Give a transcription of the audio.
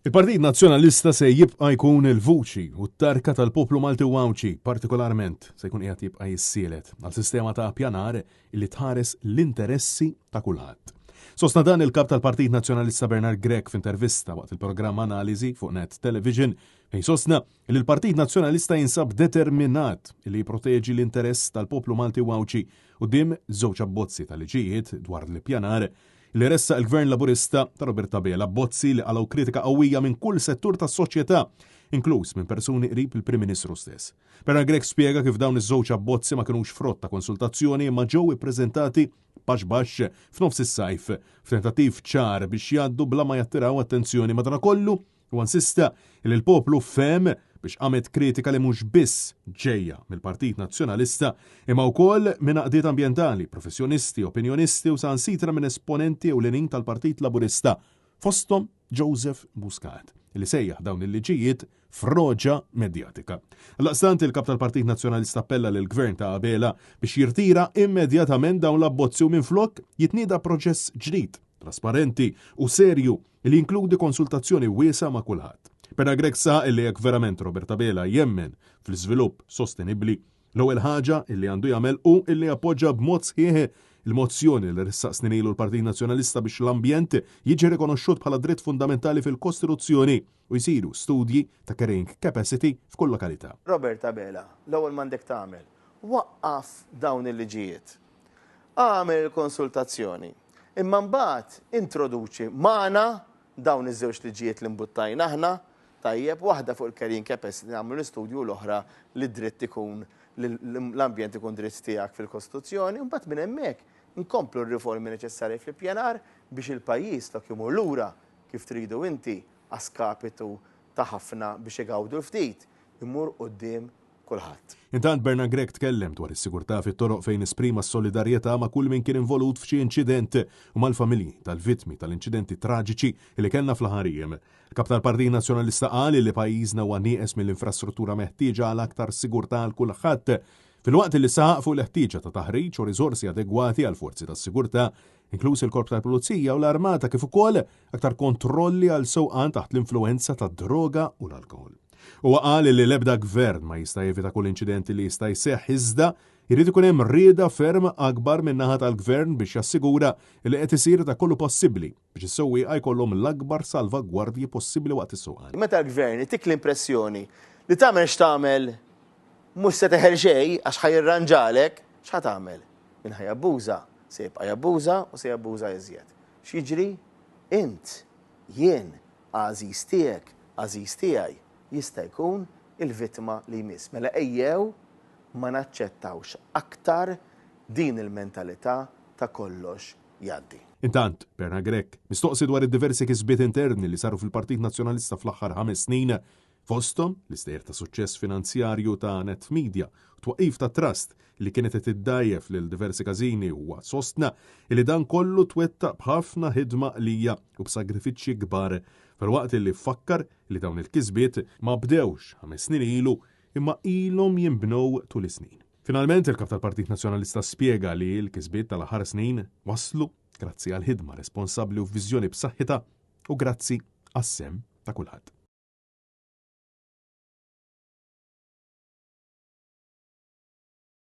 Il-Partit Nazzjonalista se jibqa' jkun il-vuċi u t-tarka tal-poplu Malti u Għawdxi, partikolarment se jkun qiegħed jibqa' jissielet għal sistema ta' ppjanar li tħares l-interessi ta' kulħadd. Sostna dan il-Kap tal-Partit Nazzjonalista Bernard Grech f'intervista waqt il-programm Analiżi fuq Net Television fejn sostna li l-Partit Nazzjonalista jinsab determinat li jipproteġi l-interess tal-poplu Malti u Għawdxi quddiem żewġ abbozzi ta' liġijiet dwar l-ippjanar li ressaq il-Gvern Laburista ta' Robert Abela, bozzi li qalgħu kritika qawwija minn kull settur tas-soċjetà, inkluż minn persuni qrib il-Prim Ministru stess. Bernard Grech spjega kif dawn iż-żewġ abbozzi ma kinux frott ta' konsultazzjoni imma ġew ippreżentati baxx baxx f'nofs is-sajf, f'tentattiv ċar biex jgħaddu bla ma jattiraw attenzjoni. Madankollu, Huwa insista li l-poplu fehem biex qamet kritika li mhux biss ġejja mill-Partit Nazzjonalista imma wkoll minn għaqdiet ambjentali, professjonisti, opinjonisti u saħansitra minn esponenti ewlenin tal-Partit Laburista, fosthom Joseph Muscat, li sejjaħ dawn il-liġijiet froġa medjatika. Għaldaqstant il-Kap tal-Partit Nazzjonalista appella lill-Gvern ta' Abela biex jirtira immedjatament dawn l-abbozzi u minflok jitnieda proċess ġdid, trasparenti u serju li jinkludi konsultazzjoni wiesgħa ma' kulħadd. Bernard Grech saħaq illi jekk verament Robert Abela jemmen fl-iżvilupp sostenibbli, l-ewwel ħaġa illi għandu jagħmel hu illi jappoġġa b'mod sħiħ il-mozzjoni li ressaq snin ilu l-Partit Nazzjonalista biex l-ambjent jiġi rikonoxxut bħala dritt fundamentali fil-Kostituzzjoni u jsiru studji ta' carrying capacity f'kull lokalità. Robert Abela, l-ewwel m'għandek tagħmel, waqqaf dawn il-liġijiet. Agħmel il-konsultazzjoni. Imma mbagħad introduċi magħna dawn iż-żewġ liġijiet li mbuttajna aħna, tajjeb, waħda fuq il-carrying capacity nagħmlu l-istudju u l-oħra li d-dritt ikun li l-ambjent ikun dritt tiegħek fil-Kostituzzjoni, u mbagħad minn hemmhekk inkomplu r-riformi neċessarji fl-ippjanar biex il-pajjiż flok imur lura kif tridu inti a skapitu ta' ħafna biex igawdu l-ftit, imur quddiem kulħadd. Intant Bernard Grech tkellem dwar is-sigurtà fit-toroq fejn esprima s-solidarjetà ma' kull min kien involut f'xi inċident u mal-familji tal-vittmi tal-inċidenti traġiċi li kellna fl-aħħar jiem. Il-Kap tal-Partit Nazzjonalista qal li pajjiżna huwa nieqes mill-infrastruttura meħtieġa għal aktar sigurtà għal kulħadd filwaqt li saħaq fuq il-ħtieġa ta' taħriġ u riżorsi adegwati għall-forzi tas-sigurtà inkluż il-Korp tal-Pulizija u l-Armata kif ukoll aktar kontrolli għal sewqan taħt l-influwenza tad-droga u l-alkoħol. Huwa qal li l-ebda gvern ma jista' jevita kull inċident li jista' jseħħ iżda jrid ikun hemm rieda ferm akbar min-naħa tal-gvern biex jassigura li qed isir dak kollu possibbli biex is-sewwieqa jkollhom l-akbar salvagwardji possibbli waqt is-sewqan. Meta l-gvern itik l-impressjoni li tagħmel x'tagħmel mhux se teħel xejn għax ħa jirranġalek, x'ħa tagħmel? Min ħa jabbuża se jibqa' jabbuża u se jabbuża iżjed. X'jiġri? Int, jien, għażiż tiegħek, għażiż tiegħi, jista' jkun il-vittma li jmiss. Mela ejjew ma naċċettawx aktar din il-mentalità ta' kollox jgħaddi. Intant, Bernard Grech, mistoqsi dwar id-diversi kisbiet interni li saru fil-Partit Nazzjonalista fl-aħħar ħames snin, Fosthom, l-istejjer ta' suċċess finanzjarju ta' Net Media u twaqqif ta' trust li kienet qed iddgħajjef lil diversi każini huwa sostna li dan kollu twettaq b'ħafna ħidma qlija u b'sagrifiċċji kbar filwaqt li fakkar li dawn il-kisbiet ma bdewx ħames snin ilu imma ilhom jinbnew tul is-snin. Finalment, il-Kap tal-Partit Nazzjonalista spjega li l-kisbiet tal-aħħar snin waslu grazzi għal ħidma responsabbli u viżjoni b'saħħitha u grazzi għas-sehem ta' kulħadd.